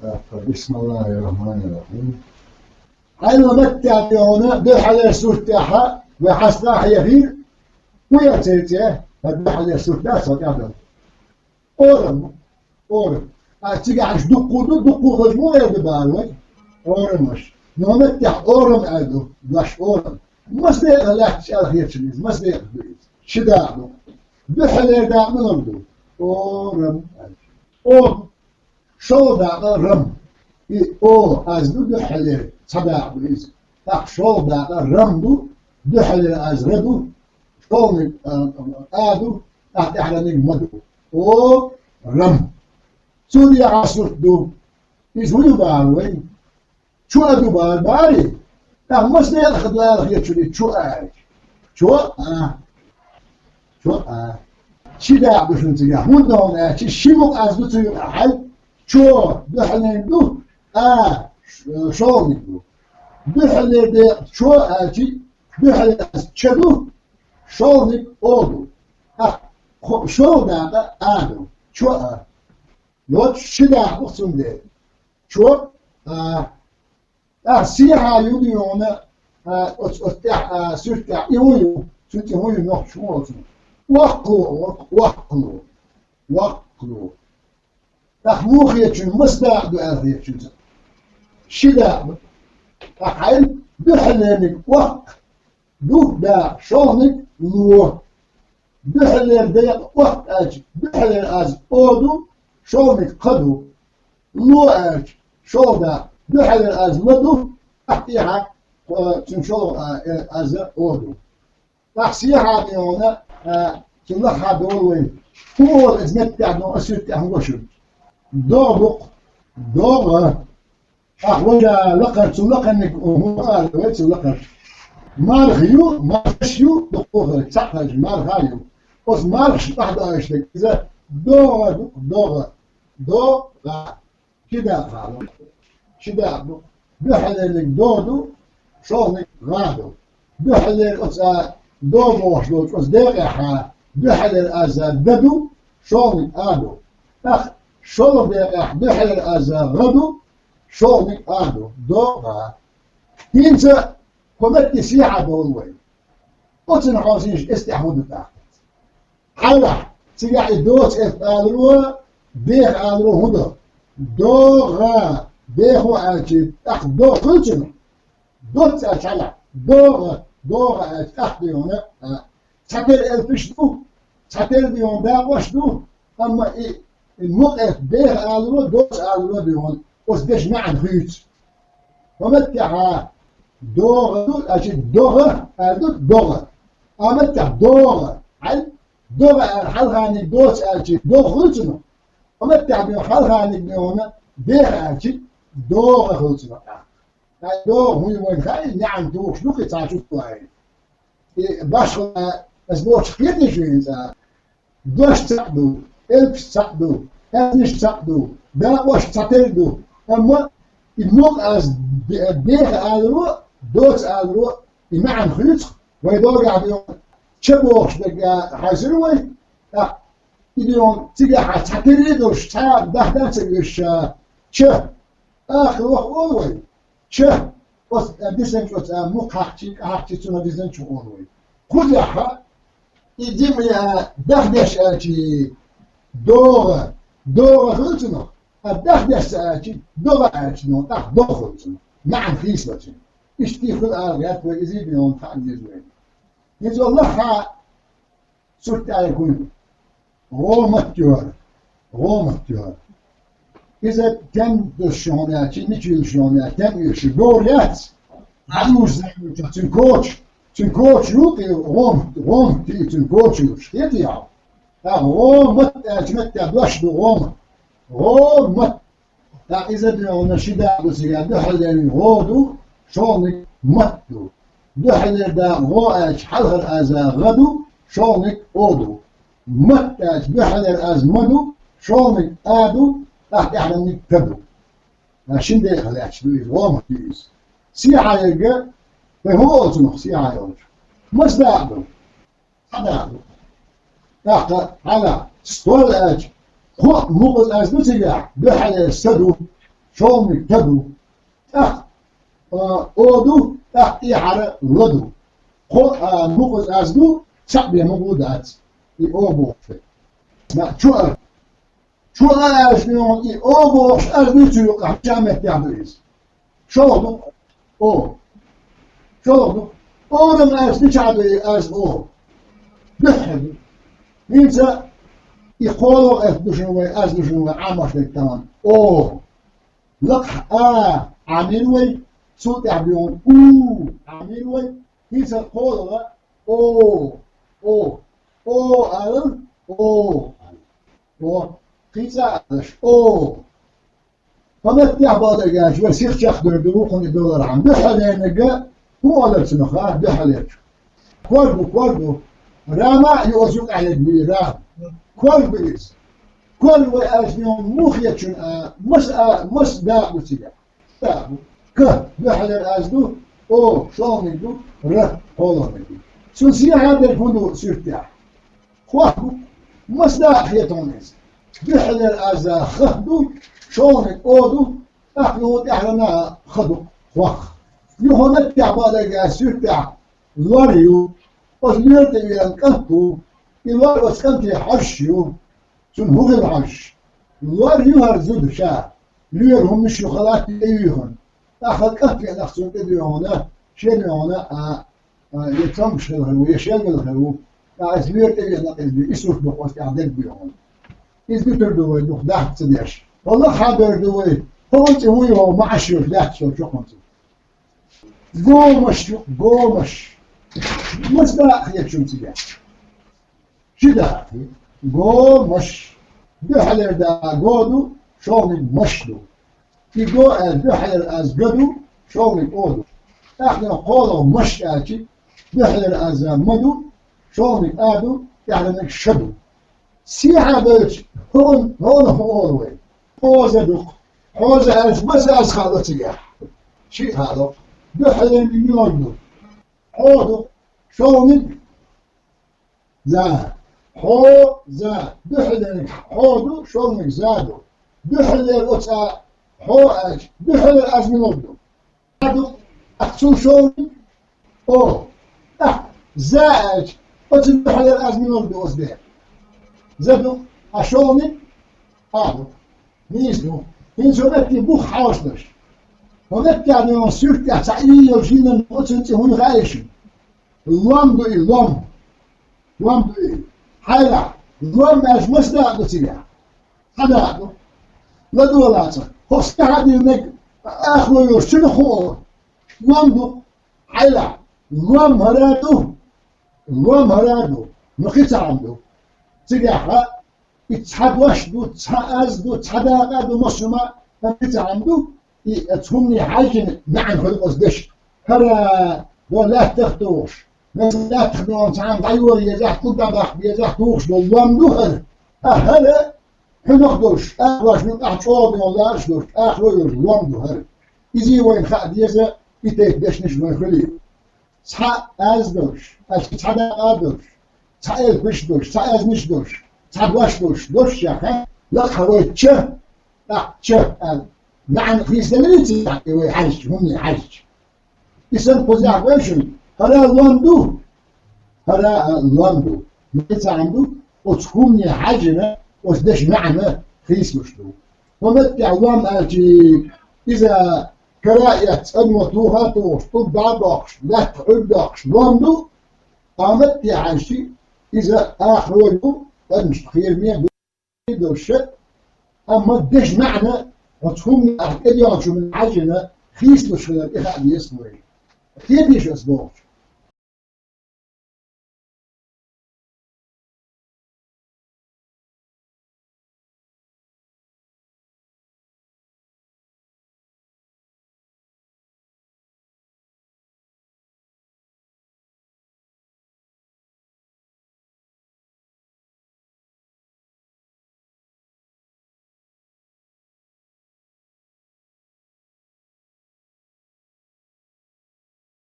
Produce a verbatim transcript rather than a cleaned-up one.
بسم الله الرحمن الرحيم. Хьайна меттехь тӀехуна дуьххьалера сурт тӀехьа вай хьастагӀа хьехира, кху яцерца, хӀара дуьххьалера сурт дац хьо тӀехь дан. Орам. Орам. А цигахь аша дуккху ду, дуккху хаза мо эр ду бара вай? Орамаш. Но меттехь орам аьлла ду, дош орам. Маса декъа лаьтташ аьлла хеташ иза, маса декъа ду иза. Ши дакъа ду. Дуьххьалера дакъа мила ду? Орам аьлла. О, шолгӀа дакъа рам. И о аз ду дуьххьалера, цхьа дакъа ду иза. ТӀаккха шолгӀа дакъа рам ду, дуьххьалера аз ра ду, шолгӀаниг, а, а ду, тӀаккха тӀаьххьарниг ма ду. О, рам. Цу дехьа сурт ду. Иза хӀун ду бара вай? Чу а ду бара, барий? ТӀаккха маса декъа ду аьлла хеташ ду и чу а аьлча? Чо а. Чо а. Ши дакъа ду шуна цигахь. ХӀунда аьлча, ши мукъа аз ду цу юкъахь. Чо, дуьххьалниг ду, а, ш-, шолгӀаниг ду. Дуьххьалера декъа чо аьлча, дуьххьалера аз ча ду, шолгӀаниг о ду. А, кхо-, шолгӀа дакъа а ду. Чо а. Вот ши дакъа ду цундела. Чо а. ТӀаккха сехьа ю ду хьуна, а, оцу, оцу тӀехь, а, суьртехь и хӀун ю, цу тӀе хӀун ю, нохчо хӀун олу цунах? Воккхало, воккхало, воккхало. ТӀаккха муха хеташ ю, маса дакъа ду аьлла хеташ ю цунах? Ши дакъа ду. ТӀаккха хьайна дуьххьалерниг воккха ду, да, шолгӀаниг ло. Дуьххьалера декъа воккха аьлча, дуьххьалера аз о ду, шолгӀаниг кха ду. Ло аьлча, шолгӀа дакъа, дуьххьалера аз ла ду, тӀаккха тӀехьа, э, цуьнан шолгӀа, э, аз о ду. ТӀаккха сехьа ду хьуна, э, цу лахахь долу вай. ХӀун олу иза меттехь ду, ас юьттехь хӀун го шуьга? ДогӀа ду-кх, догӀа. Ахь важа лакхара, цу лакхарниг хӀун ала вай, цу лакхарчу? Марха ю, мархаш ю, дукха хаза, цхьаъ хаза марха ю. Оцу мархашна тӀехь доуьйтуш дерг иза догӀа ду, догӀа. ДогӀа. Ши дакъа ду. Ши дакъа ду. Дуьххьалерниг догӀа ду, шолгӀаниг гӀа ду. Дуьххьалера оцу а догӀа бохуш долчу оцу декъехь а дуьххьалера аз да ду, шолгӀаниг а ду. ТӀаккха шолгӀа декъехь дуьххьалера аз гӀа ду, шолгӀаниг а ду. ДогӀа. ХӀинца кху метте сехьа долу вай. Оцунна хьовсийша, эс тӀехь хӀун ду тӀаккха? Хьалахь, цигахь и доцу элп аларо, беха аларо хӀун до? ДогӀа. Бехо аьлчи, тӀаккха до хуьлу цунах? Доц аьлча хьалахь, догӀа, догӀа аьлча, тӀаккха ду хьуна, а, цхьатерра элпаш ду, цхьатерра ду хьуна дакъош ду, амма и, и мукъа элп беха аларо, доцу аларо ду хьуна, оцу дешан маьӀна хуьйцу. Кху меттехь а догӀа ду, аьлчи догӀа аьлла ду, догӀа. А меттехь догӀа. Хьай, догӀа аьлла хьалханиг доцу аьлчи, догӀа хуьлу цунах. Кху меттехь бен хьалханиг бен хьуна, беха аьлчи, догӀа хуьлу цунах тӀаккха. Ткъа догӀа хӀун ю вайна хаьий, неӀан тухуш ду кхин цхьа чу вай. И башха, ас бохучух кхетий шу хӀинца? Дош цхьаъ ду, элпаш цхьаъ ду, аьзнаш цхьаъ ду, дакъош цхьатерра ду, амма и мукъа аз бе-, беха аларо, доцу аларо, и маьӀна хуьйцу, вай догӀахь бен ча бохуш дерг а хьаьжира вай, тӀаккха и бен цигахь цхьатерра а долуш, цхьа даха дан а ца оьшуш, ча, ахка ваха олу вай. Ча, оцу, э, дисинчу оцу, э, мукх хьакхчий, кӀа хьакхчий цунах дисинчух олу вай. Кхузахь и дима, э, дахдеш аьлчи, догӀа, догӀа хуьлу цунах, а дахдеш ца аьлчи, догӀа аьлчи, но тӀаккха догӀа хуьлу цунах. МаьӀна хийцалуш. Иштта хуьлу ала гӀерта вай, иза а бен хаа деза вай. Иза лахахь сурт тӀехь хӀун ю? ГӀо матта ю хӀара. ГӀо матта ю хӀара. Иза тем деш ю хьуна аьлчи, мича йолуш ю хьуна аьлчи, тем оьшуш говр яц. Ӏа уьш зайча, цуьнан коча, цуьнан коча ю кхин гӀо матта, гӀо матта ю, цуьнан коча йолуш. Хетий хьо? ТӀаккха гӀо матта аьлча, меттехь дош ду гӀо матта. ГӀо матта. ТӀаккха иза ду хьуна ши дакъа ду цигахь, дуьххьалерниг гӀо ду, шолгӀаниг матта ду. Дуьххьалера дакъа гӀо аьлча, хьалхара аз гӀа ду, шолгӀаниг о ду. Матта аьлча, дуьххьалера аз ма ду, шолгӀаниг а ду, тӀаккха тӀаьххьарниг та ду. Ткъа шина декъах лаьтташ ду иза, гӀо матта ю иза. Сехьа ерг, вай хӀун олу цунах, сехьа йолчу? Маса дакъа ду? Цхьа дакъа ду. ТӀаккха хьалха стол аьлча, кхо мукъаза аз ду цигахь, дуьххьалера са ду, шолгӀаниг та ду, тӀаккха, а, о ду, тӀаккха тӀехьара ла ду. Кхо, а, мукъаза аз ду, цхьаъ бен мукъа дац. И о бохуш. Ма, чу а. Чу а аьлча, и о бохуш аз ду цу юкъахь, ча меттехь ду иза. ШолгӀа ду о. ШолгӀа ду. О-м аьлча, мичахь ду и аз о? Дуьххьара ду. ХӀинца и кхоалгӀа эт ду шуна вай, аз ду шуна вай, Ӏамош дерг тахана. О. Лакхахь а Ӏамийра вай, цул тӀаьхьа бен у Ӏамийра вай, хӀинца кхоалгӀа о, о, о алар, о. О, кхин цкъа а алаш, о. Хьо меттехь бала дерг аьлча, вай сиха чекхдер ду, вукхунна и долархьама. Дуьххьара дерг хӀун олура цунах, а? Дуьххьара дерг. Кор ду, кор ду. Рама а ю оцу юкъахь ерг ю, ра. Кор ду иза. Кор вай аьлча, муха ю шуна, а, маса, а, маса дакъа ду цигахь? Дакъа ду. К, дуьххьара аз ду, о, шолгӀаниг ду, р, кхоалгӀаниг ду. Цунна сехьа дерг хӀун ду суьртехь? Хох ду, маса дакъа хета хьуна иза? Дуьххьара аз х ду, шолгӀаниг о ду, тӀаккха юха тӀаьхьара х ду, хох. Юха меттехь бала дерг а суьртехь лор ю, оцу лоьра тӀе веана кӀант ву, и лор оцу кӀанте хьожуш ю, цунна хӀун хила хьожуш? Лор ю хӀара зуда ша, лоьра хӀуманаш ю халатта тӀе юьйхина. ТӀаккха кӀант веанах цунна тӀе доьгӀна, шен доьгӀна, а, а, я цомгуш хилла хир ву, я шелвелла хир ву. ТӀаккха иза лоьра тӀе веана, иза и сурт бу оцу тӀехь дерг бу хьуна. Иза буьтур ду вай, дукха дахка ца деш. ХӀо лакхахь бер ду вай, хӀокхуьнан цӀе хӀун ю, хӀо маӀаш йолуш лаьтташ йолчу хӀокхуьнан цӀе? Гомаш ю, гомаш. Маса дакъа хета шуна цигахь? Ши дакъа. Гомаш. Дуьххьара дакъа го ду, шолгӀаниг маш ду. И го аьлча, дуьххьара аз га ду, шолгӀаниг о ду. ТӀаккха кхоалгӀа маш аьлча, дуьххьара аз ма ду, шолгӀаниг а ду, тӀаьхьарниг ша ду. Сехьа доцуш, хӀун, хӀун, хӀун олу вай? Хьоза ду. Хьоза аьлча, маса аз хаало цигахь? Шиъ хаало. Дуьххьара мила ду? Хьо ду. ШолгӀаниг за. Хьо, за. Дуьххьара хьо ду, шолгӀаниг за ду. Дуьххьара оцу хьо аьлча, дуьххьара аз мила ду? За ду. Ах, цул шолгӀаниг о. Ах, за аьлча, оцу дуьххьара аз мила ду оцу де? За ду. А шолгӀаниг а ду. Нийса ду. ХӀинца хӀун метте бух хьаьвсинарш? ХӀун метте а суьртехь цхьа ийла йолуш йинарг оцуьнан цӀе хӀун хаьа шуна? Лом ду и, лом. Лом ду и. Хьайла, лом аьлча маса дакъа ду цигахь? Цхьа дакъа ду. ЛадогӀалаца, хӀо стаха динарг, ахло йолуш, цуьнан хӀун олу? Лом ду. Хьайла, лом хӀара ду. Лом хӀара ду. Ну, кхин цхьа хӀума ду. Цигахь, и цхьа дош ду, цхьа аз ду, цхьа дакъа ду, массо а ма, амма кхин цхьа хӀума ду, и оцу хӀумане хьаьжжина маьӀна хуьлу оцу дешан. ХӀара, до лаьттах тухуш, лаьттах доьгӀна цхьаьна дӀайора езахь, кху дӀабаккха безахь, тухуш долу лом ду хӀара. А хӀара, хьуьнах долуш, тӀаккха ваш, ну, тӀаккха чӀогӀа доьгӀна лараш долуш, тӀаккха ло йолуш лом ду хӀара. Иза вайна хаа деза, и тайпа дешнаш вайн хуьлий. Цхьа аз долуш, аьлча цхьа дакъа долуш, цхьа элпаш долуш, цхьа аьзнаш долуш, цхьа дош долуш, дош яха, лакха вай ча, тӀаккха ча аьлла. МаьӀна хийцаделлий цигахь, и вай хьаьжча, хӀумане хьаьжча? И санна кхузахь вай шуна, хӀара лом ду, хӀара а лом ду. Меца хӀума ду, оцу хӀумане хьаьжжина, оцу дешан маьӀна хийцалуш ду. ХӀун меттехь лом аьлча, иза кара а эцна, цӀанмо туха а тухуш, тӀулг дӀа а боккхуш, лаьттах Ӏуьрг а доккхуш, лом ду, амма тӀехьаьжча, иза ахаро ю, адамашна кхераме а ду, долуш, амма дешан маьӀна оцу хӀуманах тӀедоьгӀначунна хьаьжжина, хийцалуш хилар тӀе хаа деза вай. Кхетий шу ас бохучу?